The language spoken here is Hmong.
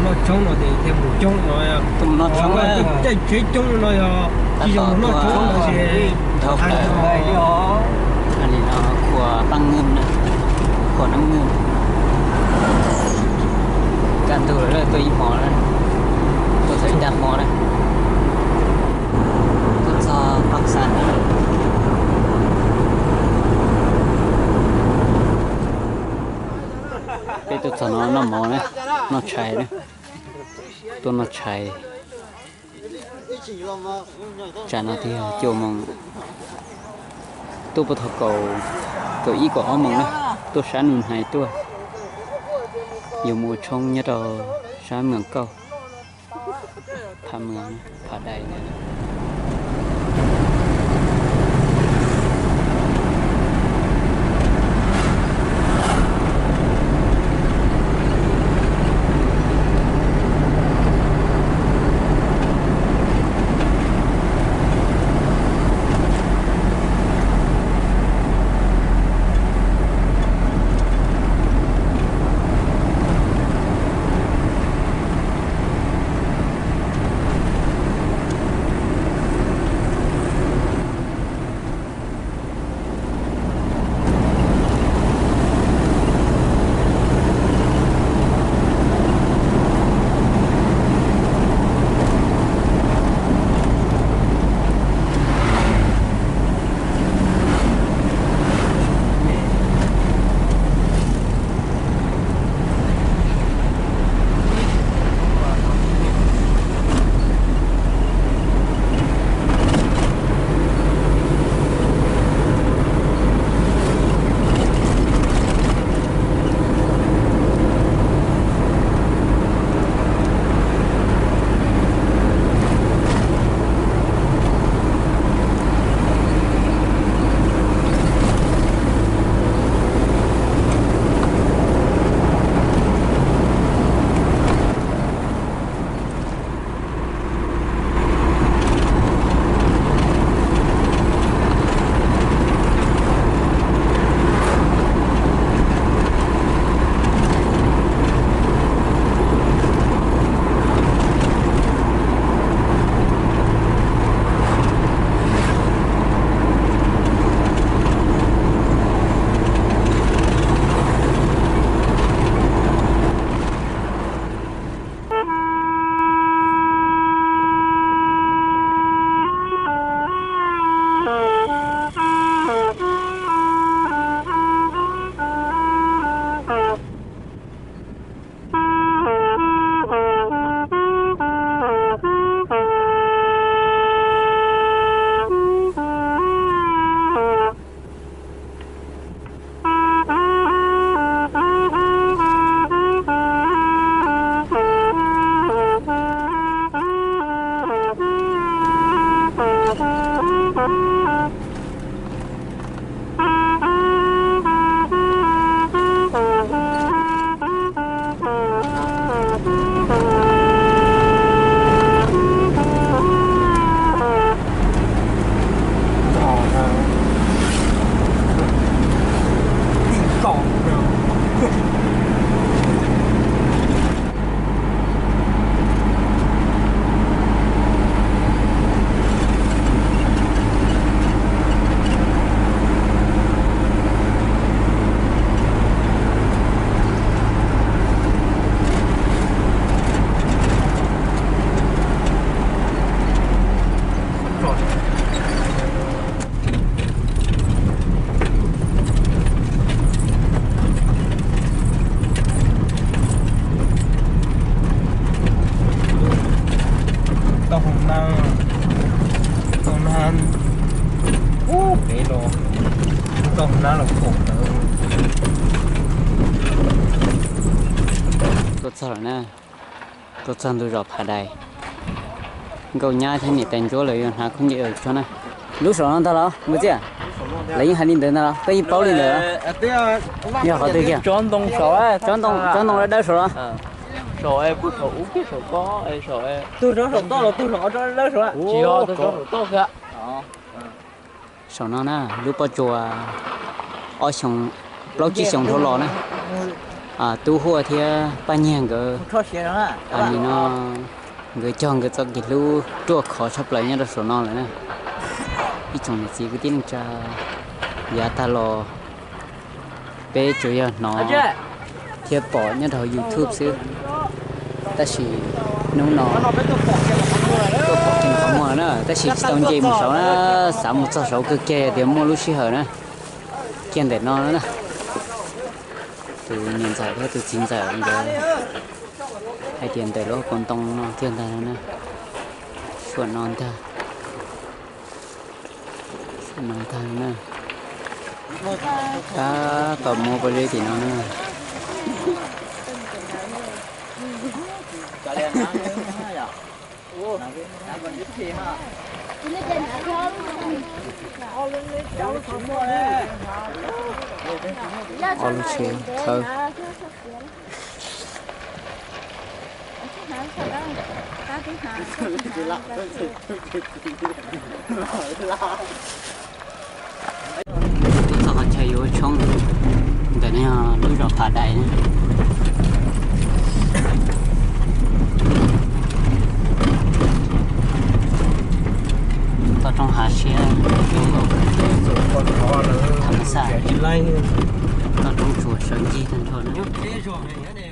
Noj tshoob no ces thiaj mus coob no, caij tsheb coob no yog tsis yog mus noj tshoob no ces dhau plaws. Li no khua Paj Nqwm na, khua Nab Nqwm. Kaj ntug lawm, tuaj ib hmo lawm, tuaj tau ib tag hmo na, tuaj txog Paj Xas. Peb tuaj txog no noj mov na, noj tshais na, tuaj noj tshais. Tsam no twb yog cuaj moos, tuaj puag thaum kaum, kaum ib kaum ob moos na, tuaj sab Nus Hnais tuaj, yuav mus ua tshoob nyob rau sab Moos Kauj, Phav Moos, Phav Dais na. Tau hoob nab, tau nab, ub, pem los, tau hoob nab los khoom ntawd. Tuaj txog lawm na, tuaj txog ntug zos Phav Dais. Nkauj nyab thiab niam tais ntsuab lawv yuav hnav khaub ncaws tso na. Lub saum no ntag los Nkauj Txiaj? Lawv yeej hais li ntawd ntag los? Koj yeej paub li ntawd los? Yog qhov twg kiag? Tsob ntoo, tsob ntoo dawb dawb saum los? Tus rov saum toj los tus rov dawb dawb saum? Tsis yog, tus rov saum toj thiab. Saum no na, lub pob tsuas ob xyoos, plaub tsib xyoos dhau los na. Tub Huaj thiab Paj Nyiag nkawd, nim no nkawd cog nkawd txoj kev hlub ruaj khov tshaj plaws nyob rau saum no lawm na. Ib tsoom niam txiv kwv tij neej tsa, yav tag los peb tsuas yog hnov thiab pom nyob rau hauv YouTube xwb, tab sis hnub no tuaj pom kiag qhov muag na, tab sis tsis tau nce mus saud na, xav mus txog saud kawg kiag tias muaj lub sij hawm na, kiag ntawm no na. Tus niam ntxawm thiab tus txiv ntxawm nkawd hais tias ntawm lub hauv paus ntoo no kiag ntag na, suam no ntag, suam no ntag na. Tab tom muab pob zeb tim no na. Ob lub tsheb thawb. Tuaj txog qhov chaw yuav ua tshoob, ntawm no yog lub zos Phav Dais na. Toj roob hav siab, tham mas xaj, toj roob tsuas sawv ncig tag nrho na.